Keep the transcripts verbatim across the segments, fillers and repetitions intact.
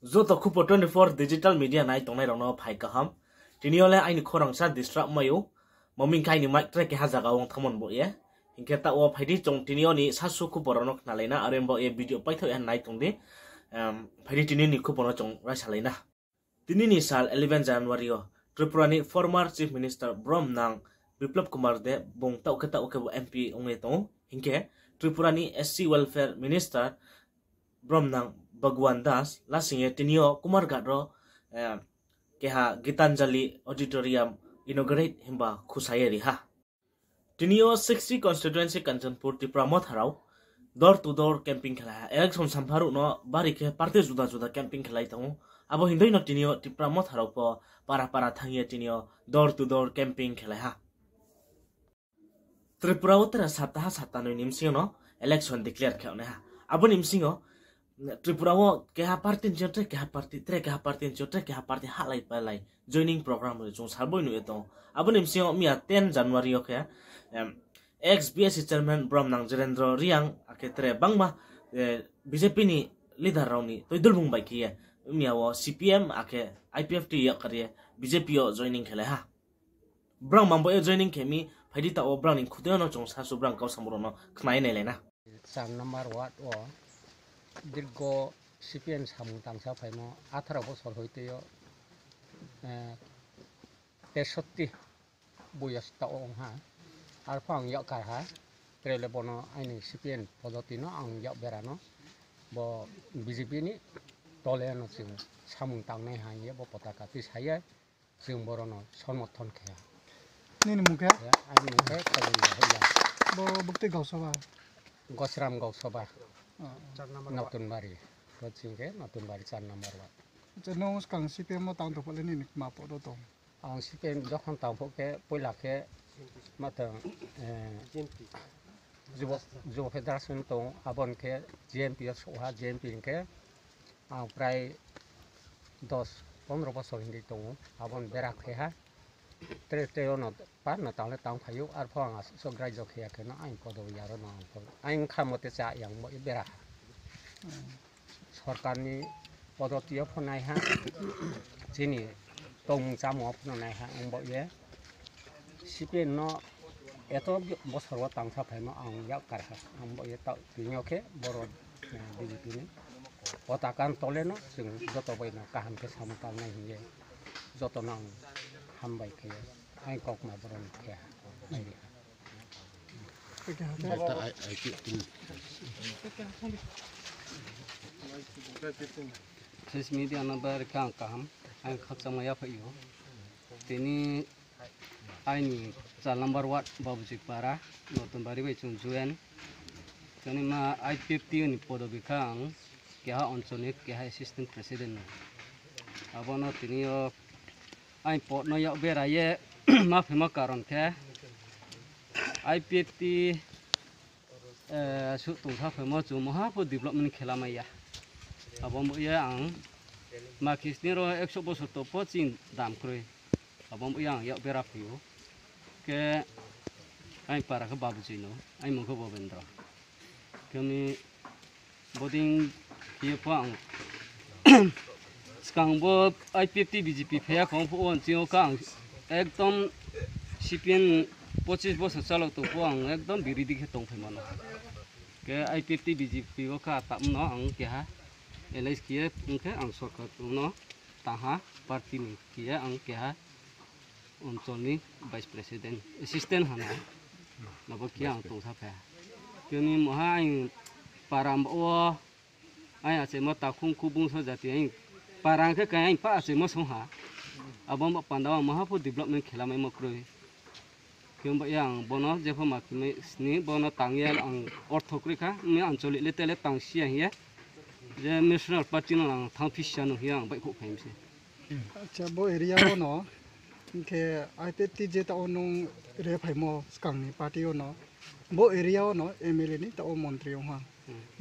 Joto Khupo twenty four digital media nai tongnai rao no phai kaham. Tini yo le aini khorang sa disturb mai ou. Maming khe aini mic tre keha zaga ong thangmo ni baoh ye. Hing khe taoh wo phai di chung tini yo ni sasu khupo rao no khnalai na, are ni baoh ye video paithaoh ya nai tong di. Em, phai di tini ni khupo no chung raisalai na. Tini ni sal eleven January yo Tripura ni former Chief Minister Bromnang Biplab Kumar Deb bung taoh khe taoh khe bo M P ong ye tong ou. Hing khe Tripura ni S C Welfare Minister Bromnang Bhagwan Das lasing ye tini yo Kumarghat ro, eh, keha Gitanjali Auditorium inaugurate himba khusa ye ri ha. Tini yo sixty constituency Kanchanpur Tipra Motha rao door to door camping khelai ha. Election sampha ruh no bari khe party juda juda camping khelai tong ou. Abo hindoi no tini yo Tipra Motha rao pho para para thanng ye tini yo door to door camping khelai ha. Tripura wo tre saptaha saptanoi ni bsing yo no election declare khe nai ha. Abo ni bsing yo Tripura wo keha party ni sing yo tre keha party, tre keha party ni sing yo tre keha party hahlai pailai joining program rao chung salboi nuh ye tong ou. Abo ni bsing yo miya ten January yo khe, em, ex B S C chairman Bromnang Jirendra Reang akhe tre bangma, eh, B J P ni leader rao ni toidulbung bai khe ye miya wo C P M akhe I P F T yakkar ye B J P yo joining khelai ha. Brang mambo yo joining khe mi, phai di taoh wo brang ni khutoi yo no chung sasu brang kau samung rao no khnai nailai na. চার নম্বর ward wo দীর্ঘ C P M samung tangsa phaimo আঠারো বছর হইতে yo, eh, তেষট্টি বয়স taoh ong ha. Arphuh ang yakkar ha, tre le bono aini C P M পদ্ধতি no ang yak bera no, bo B J P ni tole no chwng samung tangnai ha hing ye bo potaka twi sa ye, chwng boro no সমর্থন khe ha. Nini mung khe? Aini mung khe Khaijin Rohorya. Bo buktui গাঁও সভা? Gosram গাঁও সভা. Natunbari. Bo chwng khe Natunbari চার নম্বর ward. Acha, nung skang C P M o tang tong pho le nini kma পদ o tong? Ang C P M যখন tang phuh khe poila khe ma tong, eh, যুব, যুব federation tong, abo ni khe J M P o souh ha, J M P ni khe ang প্রায় দশ পনেরো বছর hing di tong ou, abo ni bera khe ha. Tre tre o no pa no tang le tang phai ou, arphuh ang asuh so graijo khe ya khe no aini পদ o ya ro no ang pho, aini kha mote cha yang bo bera ha. সরকার ni পদ্ধতি o pho nai ha, chini tongmung chámung o pho no nai ha, ang bo ye C P M no এত বছর o tangsa phaimo ang yak kar ha, ang bo ye taoh tini yo khe boro, eh, B J P ni potaka ni tole no chwng joto bai no kaham khe samung tangnai hing ye joto no ang hambai khe aini kaukma boro no khe ha. Press media no bai rikha ang kaham, ang khakchangma yaphai ou. Tini aini চার নম্বর ward Babujik Para, Natunbari bai chung join. Tini ma I P F T ni পদবী kha ang keha অঞ্চল ni keha assistant president no. Abo no tini yo aini পদ no yak bera ye ma phaimo কারণ khe I P F T, eh, suh tongsa phaimo chung moha pho development khe lamai ya. Abo bo ye ang ma khe sni ro একশো বছর to pho chini dam kroi. Abo bo ye ang yak bera phai ou. Khe aini para khe Babujik no, aini mung khe Bobendra. Khe ni bodei khe ye pho ang skang bo I P F T B J P phai ya khong phuh wo nching yo kha ang ekdom C P M পঁচিশ বছর chalok tong phuh ang ekdom বিরোধী khe tongphaimo no. Khe I P F T B J P o kha tam no ang keha alliance khe ye ong khe ang Sarkar no tangha party ni khe ye ang keha অঞ্চল ni vice president, assistant hana, abo khe ang tongsa phai ha. Khe ni moha aini para wo aini achaimo takhum khu bungso jati aini para khe kai aini pa achaimo song ha. Abo panda wo moha pho development khe lamaimo kroi. Khe bo ye ang bono jepho ma khe mai sni bono tang ye ang ortho kroi kha, mi আঞ্চলিক le tele tang si ya hing ye. Je national party no ang thanngphi si ya no hing ye ang baihkhouh phai mi se. Acha, bo area wo no, hing khe I P F T je taoh wo nung re phaimo skang ni party wo no, bo area wo no M L A ni taoh wo montri ong ha,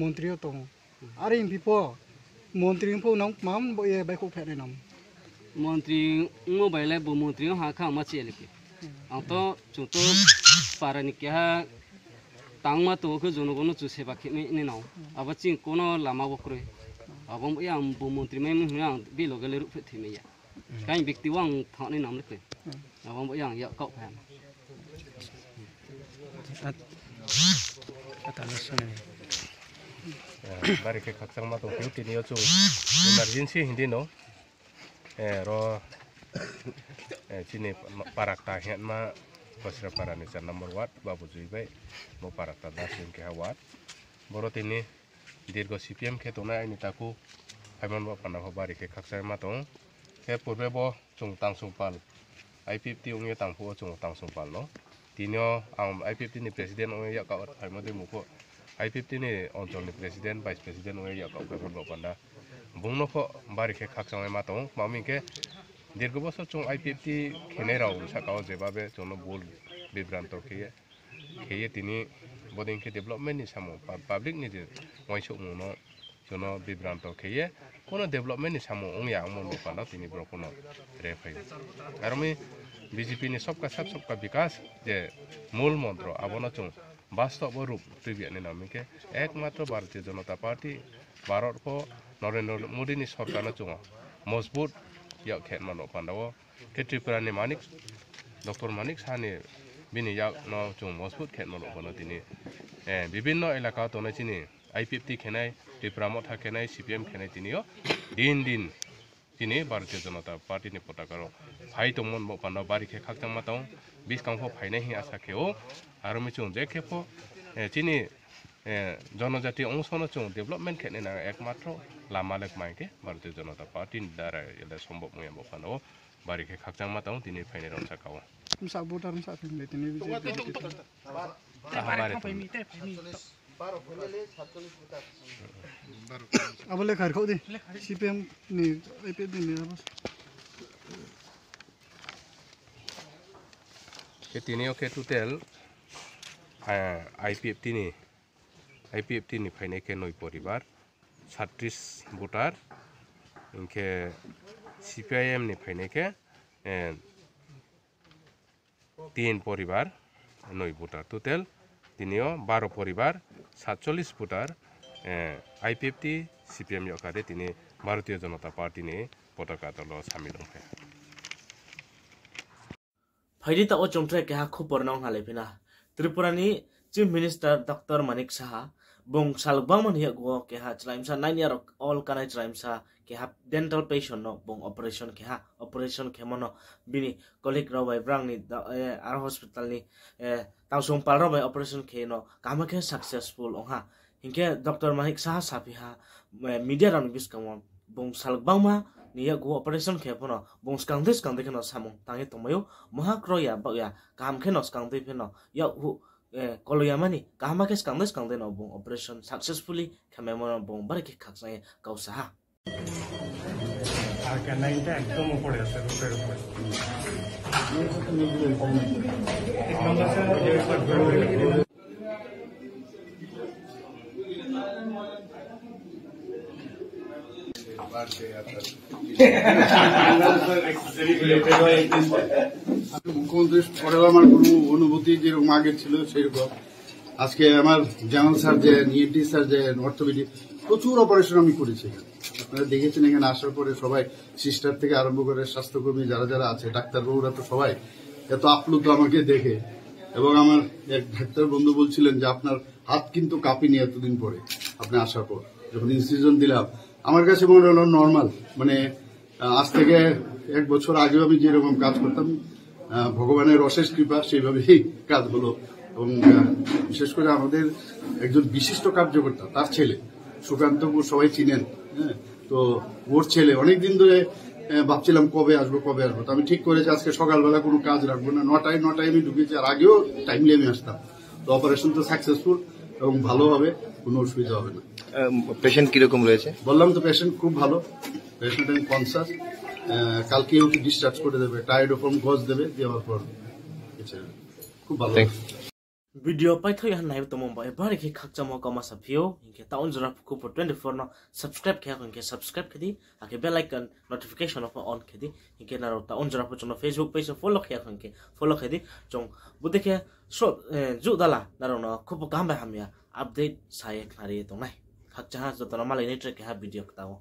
montri yo tong ou. Are hing phi pho, montri ong pho nang kmam bo ye baihkhouh phai nai nam? Montri ongmo bai le bo montri ong ha kha ang ma chi ya le khe. Ang to chung to para ni keha tangma tong khe jonogon no chung seba khe nai nang. Abo chini kono lama bo kroi. Abo bo yang bo montri mai mung yang bilo gele ruh phe thimai ya. Kain bikti wang thang ni nam le koi. Abo bo yang yak kau phe. Bari khe khakchangma tong phi tini yo chung emergency hindi no. Eh, ro, eh, chini parakta hingma Khosra para ni char number ward, Babu Jui bai, bo parakta das hing keha ward. Boro tini dirgo C P M khe tongnai aini takhu phaimon bo panda pho bari khe khakchangma tong. Khe purbe bo chung Tangsongpal, I P F T ong ye tang phuh wo chung Tangsongpal no. Tini yo ang I P F T ni president ong ye yak kau phaimo dei mung pho, I P F T ni onchol ni president, vice president ong ye yak kau phaimo bo panda. Bung no pho bari khe khakchangma tong, ma ming khe dirgo bosor chung I P F T khenai rao saka wo jeba be chung no bul bibranto khe ye, khe ye tini bodei khe development ni samung, public ni je uaingsouhmung no chung no bibranto khe ye, kuno development ni samung ong ya ongmo bo panda tini brouh pho no re phai ou. Aro mi B J P ni sabka saath sabka bikas je mul montro abo no chung bastob wo rup tuibi ya ni nang mi khe ekmatro Bharatiya Janata Party, Bharat pho Narendra Modi ni sorkar no chung mojbut yak khe ma no panda wo khe Tripura ni Manik, Doctor Manik Saha ni bini yak no chung mojbut khe ma no panda tini, eh, bibinno elaka tongnai chini I P F T khenai, Tipra Motha khenai, C P M khenai tini yo din din chini Bharatiya Janata Party ni potaka rao phai tongmo bo panda bari khe khakchangma tong, buskang pho phainai hing asa khe ou, aro mi chung je khe pho, eh, chini, eh, jonojati ongso no chung development khe nai nang ekmatro lama le kmai khe Bharatiya Janata Party ni darai le sombhob ong ya bo panda wo bari khe khakchangma tong tini phainai rao saka wo. Msa voter msa phim le tini B J P. Kaha bari tong. Abo lekha rkhou di. C P M ni, I P F T ni abo. Khe tini yo khe total, eh, I P F T ni, I P F T ni phainai khe noi poribar, satris voter, hing khe C P I M ni phainai khe, eh, tin poribar, noi voter. Total tini yo baro poribar, satchollis voter, eh, I P F T, C P M yag kha de tini Bharatiya Janata Party ni potaka dol wo samil ong phai. Phai di taoh wo chung tre keha khupor no hnalai phi na. Tripura ni Chief Minister Doctor Manik Saha, bung sal gbangma ni yakgu wo keha chraimsa nine year old kanai chraimsa keha dental patient no bung operation khe ha, operation khemo no bini colleague rao bai brang ni da-, eh, aro hospital ni, eh, Tangsongpal rao bai operation khe no kaham khe successful ong ha. Hing khe Doctor Manik Saha saphi ha, eh, media rao ni buskang wo bung sal gbangma ni yakgu operation khe pho no bung skang dei skang dei khe no samung tang ye tongmai ou, maha kroi ya baoh ya kaham khe no skang dei phe no yakgu, eh, koloi ya mani kaham khe skang dei skang dei no bung operation successfully khemaimo no bung bari khe khakchang ye kau sa ha. আর ক্যানাইনটা একদম উপরে আছে, রুফের উপরে। মুখ্যমন্ত্রীর পরেও আমার কোনো অনুভূতি যেরকম আগে ছিল সেরকম। আজকে আমার general surgeon, ENT surgeon, orthopaedic, প্রচুর অপারেশন আমি করেছি এখানে। আপনারা দেখেছেন এখানে আসার পরে সবাই, সিস্টার থেকে আরম্ভ করে স্বাস্থ্যকর্মী যারা যারা আছে, ডাক্তারবাবুরা তো সবাই এত আপ্লুত আমাকে দেখে। এবং আমার এক ডাক্তার বন্ধু বলছিলেন যে আপনার হাত কিন্তু কাঁপেনি এতদিন পরে, আপনি আসার পর যখন ইনসিশন দিলাম, আমার কাছে মনে হলো নর্মাল, মানে আহ, আজ থেকে এক বছর আগেও আমি যেরকম কাজ করতাম, আহ, ভগবানের অশেষ কৃপা, সেইভাবেই কাজ হলো। এবং, আহ, বিশেষ করে আমাদের একজন বিশিষ্ট কার্যকর্তা, তার ছেলে সুকান্তবাবু, সবাই চিনেন, হ্যাঁ, তো ওর ছেলে অনেক দিন ধরে, আহ, ভাবছিলাম কবে আসবো, কবে আসবো। তো আমি ঠিক করেছি আজকে সকালবেলা কোনো কাজ রাখবো না, নটায়, নটায় আমি ঢুকেছি, আর আগেও টাইমলি আমি আসতাম। তো অপারেশন তো সাকসেসফুল এবং ভালো হবে, কোনো অসুবিধা হবে না। আহ, পেশেন্ট কিরকম রয়েছে? বললাম তো, পেশেন্ট খুব ভালো, পেশেন্ট এবং কনসাস। আহ, কালকে ওকে ডিসচার্জ করে দেবে, টায়ার্ড ফর্ম গজ দেবে, দেওয়ার পর খুব ভালো। Thanks. Video paithaoh ya nai tongmo bai bari khe khakchangmo kauma saphi ou, hing khe taoh jora phu khupo twenty four no subscribe khe ya kho hing khe subscribe khe di, akhe bell icon notification no pho on khe di, hing khe nrao taoh jora phu chung no Facebook page wo follow khe ya kho hing khe follow khe di, chung bodei khe sroh, eh, juh dala nrao no khupo kaham bai hamya update sa ye khnari ye tongnai. Khakchang ha joto no malai nai tre keha video kta wo.